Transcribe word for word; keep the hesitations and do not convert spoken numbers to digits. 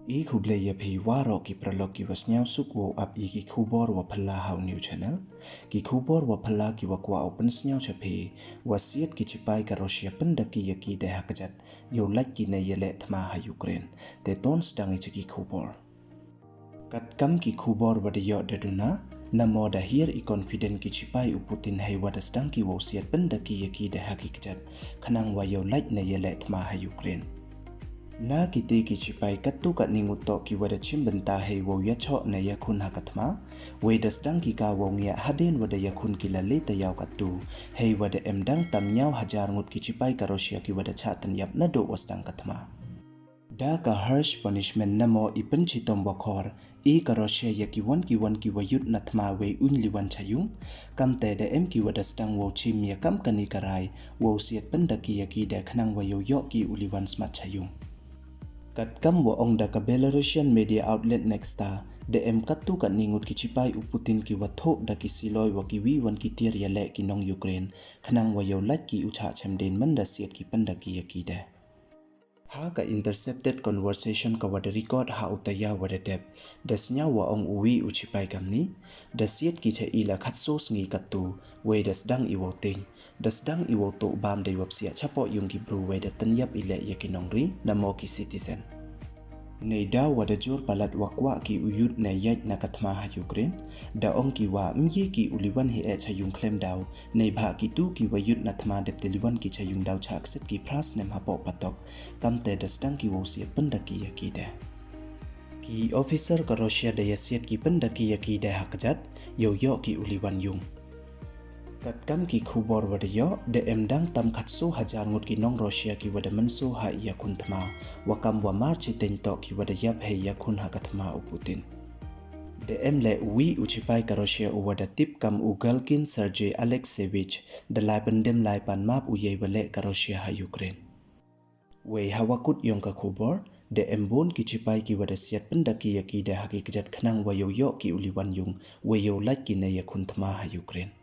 I khublei ya phi waroh ki paralok ki wa sniawsuk wow ap ya ki khubor wa phylla ha u new channel. Ki khubor wa phylla ki wa kwah u pynsniaw cha phi, wa siat ki chipai ka Russia pyndaki ya ki de ha kjat, yow lait ki ne yaleh thma ha Ukraine. Te ton sdang i cha ki khubor. Katkam ki khubor wa da yoh da duna, namo da hiar i confident ki chipai u Putin hei wa da sdang ki wow siat pyndaki ya ki de ha ki kjat, khnang wa yow lait ne yaleh thma ha Ukraine. Na kite ki chipai kattu katni ngut toh ki wa da chim bynta hei wow yachoh ne yakhun ha ka thma, wei da sdang ki ka wow ngiah hadien wa da yakhun ki la le tayaw kattu, hei wa da em dang tam ñiaw hajar ngut ki chipai ka Russia ki wa da chah tynyap naduh wa sdang ka thma. Da ka harsh punishment namo i pynchitom wa khor, i ka Russia ya ki wan ki wan ki wa yut na thma wei uñ liwan cha yung, kamte da em ki wa da sdang wow chim ya kam kani ka rai, wow siat pyndaki ya ki de khnang wa yow yoh ki u liwan smat cha yung. Katkam wa ong da ka Belarusian media outlet Nexta, da em kattu katni ngut ki chipai u Putin ki wa thoh da ki siloi wa ki wi wan ki tiar yaleh ki nong Ukraine, khnang wa yow lait ki u chah chem dien man da siat ki pyndaki ya ki de. Ha ka intercepted conversation ka wa da record ha u tayaw wa da dep, da sniaw wa ong u wi u chipai kamni, da siat ki cha i la khatsaw sngi kattu, wei da sdang i wow tieng, da sdang i wow tuh bam dei wa psiah chapoh yung ki bru wei da tynyap i leh ya ki nongri, namo ki citizen. Nei daw wa da jur palat wa kwah ki u yut ne yait na ka thma ha Ukraine, da ong ki wa ym ye ki u liwan hi eh cha yung khlem daw, neibhah kitu ki wa yut na thma dep te liwan ki cha yung daw cha accept ki phra snem hapoh patok, kamte da sdang ki wow siat pyndaki ya ki de. Ki officer ka Russia da ya siat ki pyndaki ya ki de ha kjat, yow yoh ki u liwan yung. Katkam ki khubor wa da yoh, da em dang tam khatsaw hajar ngut ki nong Russia ki wa da mynsaw ha i yakhun thma, wa kam wa mar chiteng toh ki wa da yap hei yakhun ha ka thma u Putin. Da em leh u wi u chipai ka Russia u wa da tip kam u Galkin Sergei Alexeyevich, da lai pyndem lai pan map u yei wa leh ka Russia ha Ukraine. Wei ha wa kut yong ka khubor, da em bun ki chipai ki wa da siat pyndaki ya ki de ha ki kjat khnang wa yow yoh ki u liwan yung, wei yow lait ki ne yakhun thma ha Ukraine.